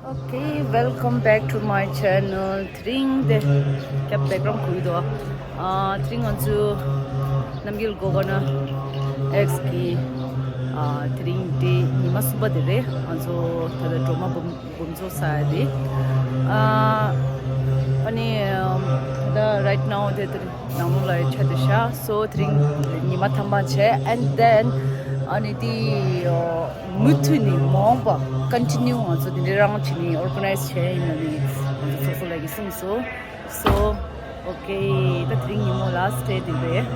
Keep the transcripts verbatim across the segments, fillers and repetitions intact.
Okay, welcome back to my channel. དེ་རིང་དེ་ཀྱབ་བེག་གྷ་རའུན་ཌ་གོ་གི་འདུག་ཨ་དེ་རིང་ང་ཚོ་རྣམ་རྒྱལ་གོ་ག་ན་ཨེགས་གི་ཨ་དེ་རིང་དེ་ཉི་མ་གསུམ་པ་དེ་རེད། ང་ཚོ་ད་ལྟ་སྒྲོལ་མ་འབུམ་འབུམ་ཚོགས་ས་ཡ་དེ། ཨ་ཨ་ནི་ཨམ་ད་ལྟ་right now དེ་དེ་ནང་ལོགས་ལ་ཆ་དེ་བཞག་སོ་དེ་རིང་ཉི་མ་ཐམ་པ་བྱས། And then ཨ་ནི་དེ་ཨ་མུ་མཐུད་ནས་མ་འོངས་པ་ཀོན་ཊི་ནིའུ་ང་ཚོ་དེ་འདྲའི་རང་བྱས་ནས་ཨོར་ག་ནའི་ཛི་བྱས་ཡིན་ན་ནི་ང་ཚོ་ཚོགས་གཙོ་ལགས་ཀྱིས་གསུངས་སོང་། So okay, ད་དེ་རིང་ཉིན་མོ་ལ་སི་ཊེ་དེ་རེད།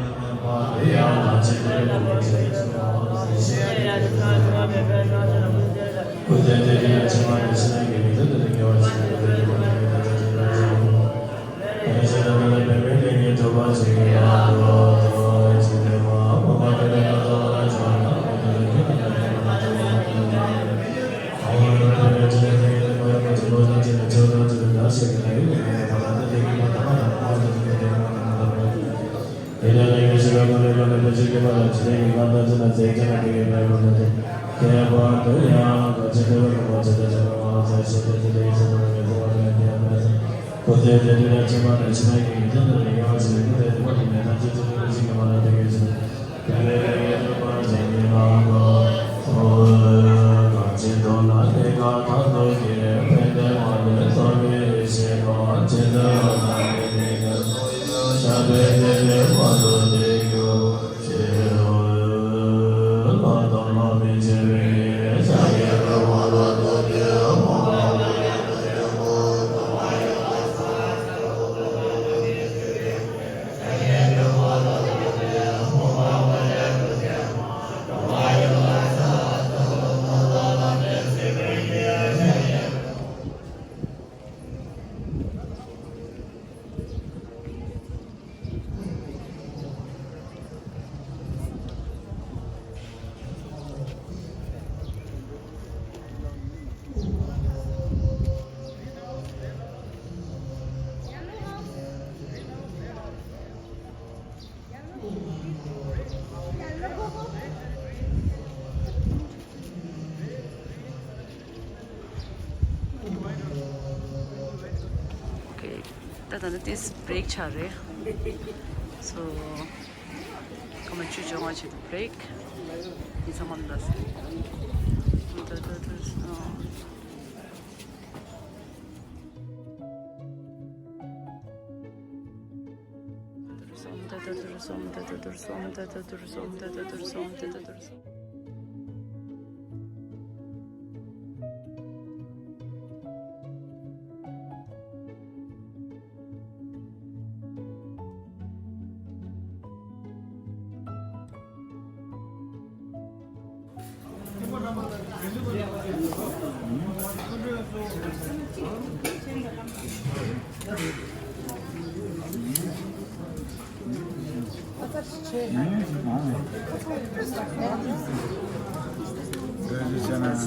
Okay, ད་ད་ནི་ཏིས་བྷི་རེག་ཆགས་རེད། So ཁ་མ་ཆུ་བཅོ་ལྔ་བྱེད་དུ་བྷི་རེག་ཡིན་ཚང་མ་འདུག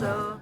So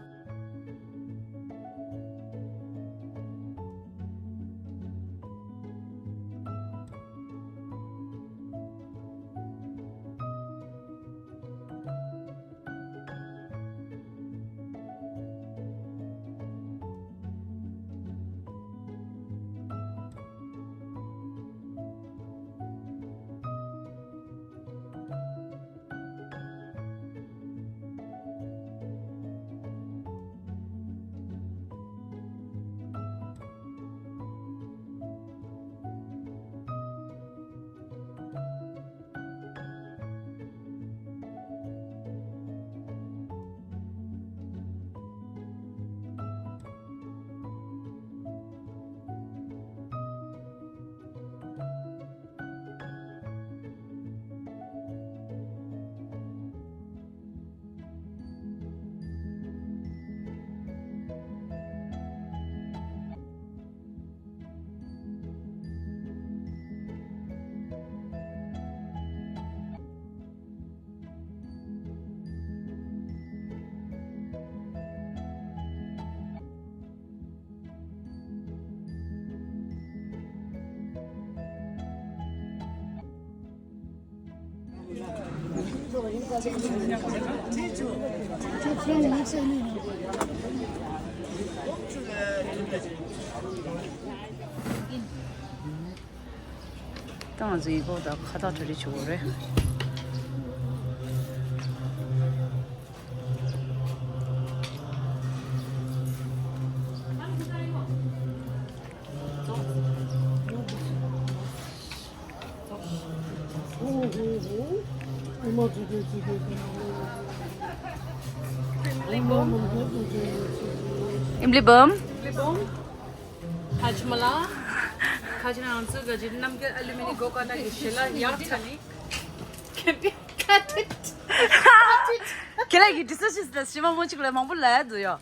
ད་ང་ཚོ་ཡིག་ཕོགས་དང་ཁ་བཏགས་གྲ་སྒྲིག་བྱེད་དགོས་རེད། ཨིམ་ལི་བམ། ཧ་ཇི་མ་ལ། ཁ་ཅིག་ང་ཚོ་ག་ཅིག་རྣམ་རྒྱལ་ཨ་ལུ་མི་ནི་སྒོ་ཀ་ན་གི་ཞེ་ལ་ཡག་ཚ་ནི། Can we cut it? Cut it. ཁྱེད་རང་གི་ཌི་སི་ཤན་ལ་ཞི་མ་མོ་གཅིག་ལ་མང་པོ་ལ་ཡ་འདུག་ཡོ།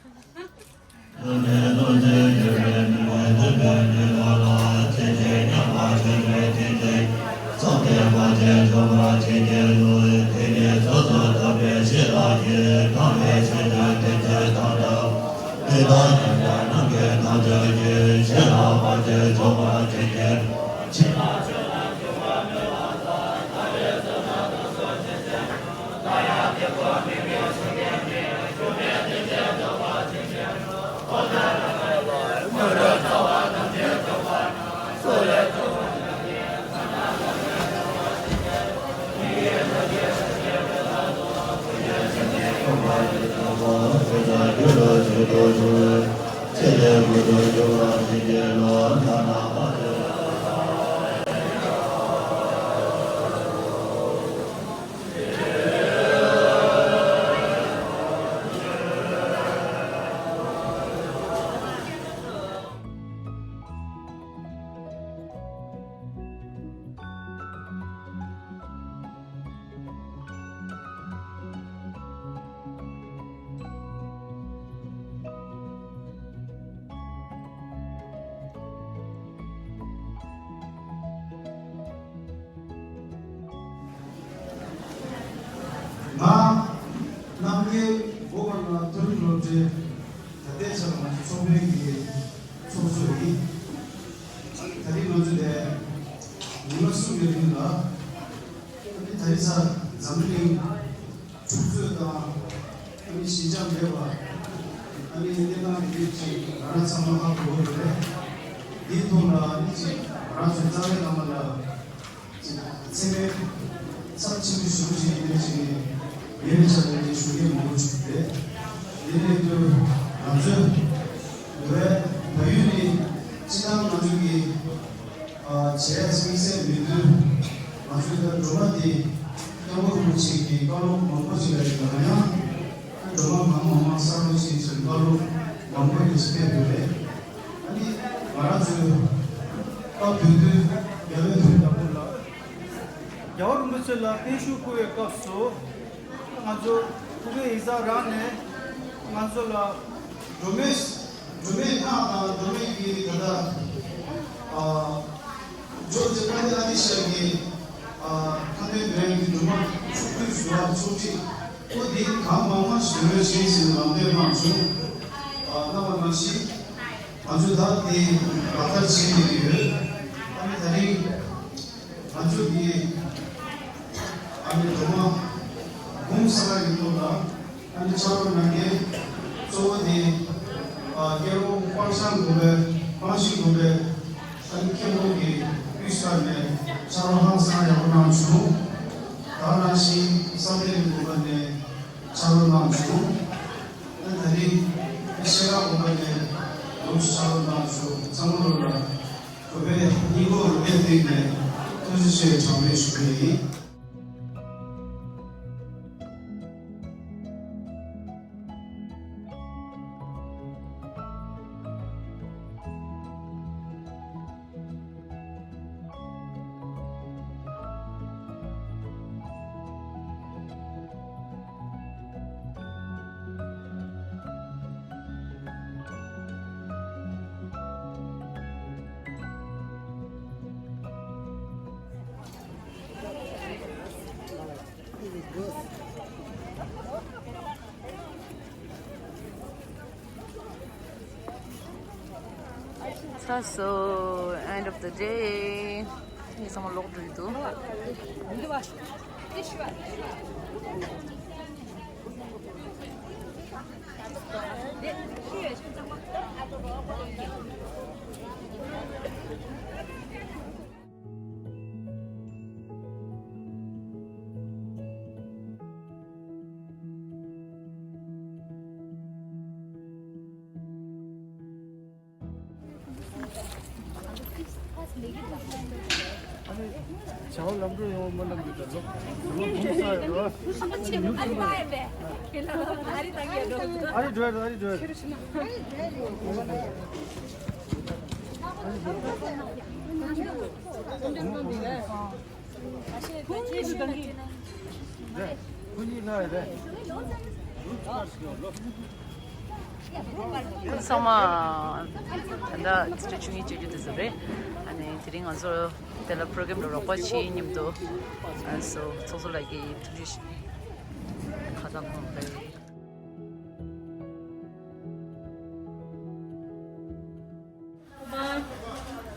ང་རྣམ་རྒྱལ་སྒོ་ཀ་ན་མཐོ་རིམ་སློབ་གྲྭའི་ད་ལྟའི་ཆར་ང་ཚོ་ཚོགས་པའི་གི་ཚོགས་གཙོ་ཡིན། ད་རིང་ང་ཚོ་ནས་ཉི་མ་གསུམ་གྱི་རིང་ལ་ད་རིང་ས་འཛམ་གླིང་འཁྲུག་རྩོད་དང་ཨ་ནི་ཞི་འཇམ་མེད་པ་ཨ་ནི་གནས་སྟངས་རིག་པ་ཅིག་ང་རང་ཚང་མ་ཧ་གོ་གི་རེད། འདིའི་ཐོག་ལ་ཨ་ནི་ཅིག་ང་རང་ཚོའི་རྩ་བའི་བླ་མ་ལ། ཚེ་མའི་ཚབས་ཆེན་པོ་ཞུ་བ་ཞིག་ཡིན་པའི་ཆེད་ནས་ཉེ་བའི་ཆར་ལ་ཞུ་མཁན་མང་པོ་བྱུང་སྟེ། དེ་ནས་དུ་ང་ཚོས་འདི་བའི་བལ་ཡུལ་ནི་སྤྱི་བཏང་ང་ཚོ་གི་བྱས་དམིགས་བསལ་མི་འདུག་ང་ཚོའི་ད་སྒྲོལ་མ་འདི་སྐྱབས་མགོན་རིན་པོ་ཆེ་གི་བཀའ་སློབ་མང་པོ་ཞིག་ལ་ཡིན་པ་ན་ཡང་སྒྲོལ་མ་གང་མང་མང་གསར་བུ་ཞིག་ཟེར་བཀའ་སློབ་མང་པོ་ཞིག་སྤེལ་དགོས་རེད། ཨ་ནི་ང་རང་ཚོའི་སྐབས་དུས་དུས་རྒྱལ་བའི་དུས་དང་པོ་ལ་རྒྱལ་བ་རིན་པོ་ཆེ་ལ་བརྟན་བཞུགས་བསྐུལ་བའི་སྐབས་སུ་ང་ཚོ་ཐུགས་ཀའི་ཡིག་ཚང་རང་ནས་ང་ཚོ་ལ་སྒྲོལ་མའི་སྒྲོལ་མའི་སྔགས་དང་སྒྲོལ་མའི་གི་ད་ལྟ་ཨ་ཇོ་རྗེ་དཔལ་ལྡན་ཨ་ཏི་ཤ་གི་ཨ་ཐ་མའི་འདོན་གྱི་སྒྲོལ་མ་མཆོག་ཐུན་ཟུར་པ་མཆོག་སྤྲིན་པོ་འདི་གང་མང་མང་ཞིག་འདོན་ཞེས་ཟེར་ནས་ལམ་སྟོན་གནང་བྱུང་། ཨ་གནང་བ་ནང་བཞིན། ང་ཚོས་ད་དེ་ལག་བསྟར་བྱེད་བཞིན་ཡོད། ཨ་ནི་ད་རིང་ང་ཚོ་གི་ཨ་ནི་སྒྲོལ་མ་འབུམ་གསར་པ་ཡིན་མདོག་ལ་ཨ་ནི་ཕྱག་རོགས་གནང་མཁན་གཙོ་བོ་དེ་ཨ་སྐྱེ་བོ་སྤང་ཤང་དགོན་པའི་སྤང་ཤིང་དགོན་པའི་ཨ་ནི་མཁན་པོ་གི་དབུས་ས་ནས་ཕྱག་རོགས་ཧང་སང་ཡག་པོ་གནང་བྱུང་། ད་ནང་བཞིན་བསམ་གཏན་དགོན་པ་ནས་ཕྱག་རོགས་གནང་བྱུང་། ཨ་ནི་ད་རིང་ཤེལ་དཀར་དགོན་པ་ནས་ལོ་ཕྱག་རོགས་གནང་བྱུང་། ཚང་མ་ལོ་ལ། བོད་པའི་སྙིང་ཁོང་རུས་པའི་གཏིང་ནས་ཐུགས་རྗེ་ཆེ་གྲངས་མེད་ཞུ་གི་ཡིན། ཚར་སོང་། End of the day. ངས་ཚང་མ་ལོག་འགྲོ་ཡི་འདུག། ཨ་ནི་ད་རིང་ང་ཚོ་ཚང་མ་ བྱ་བ་ལམ་འགྲོ་ཡོང་བ་མ་ལམ་གྱི་དར་ལོ། ལོ་བུང་ས་ཡོད་རོ། ཨ་རི་འགྲོ་ཡ་རོ། ཨ་རི་འགྲོ་ཡ་རོ། ཚང་མ་ད་ལྟ་ཆུ་ཚོད་བཅུ་གཉིས་བཅུ་བཅུ་དེ་ཚོ་རེད། ཨ་ནི་དེ་རིང་ང་ཚོ་དེ་ལ་པྲོ་གྷ་རམ་ལ་རོགས་པ་བྱེད་མཉམ་དུ། ཨ་ནི་སོ་ཚོགས་གཙོ་ལགས་ཀྱིས་ཐུགས་རྗེ་ཆེ། ཁ་བཏང་གནང་རེད།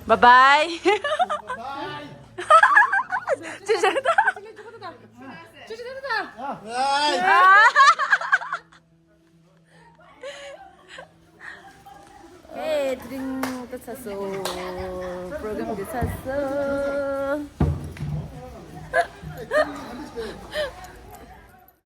Bye bye. ཅི་བྱེད་ད། ཅི་བྱེད་ད། ཨེ་དེ་རིང་ད་ཚར་སོང་། པྲོ་གྷ་རམ་འདི་ཚར་སོང་།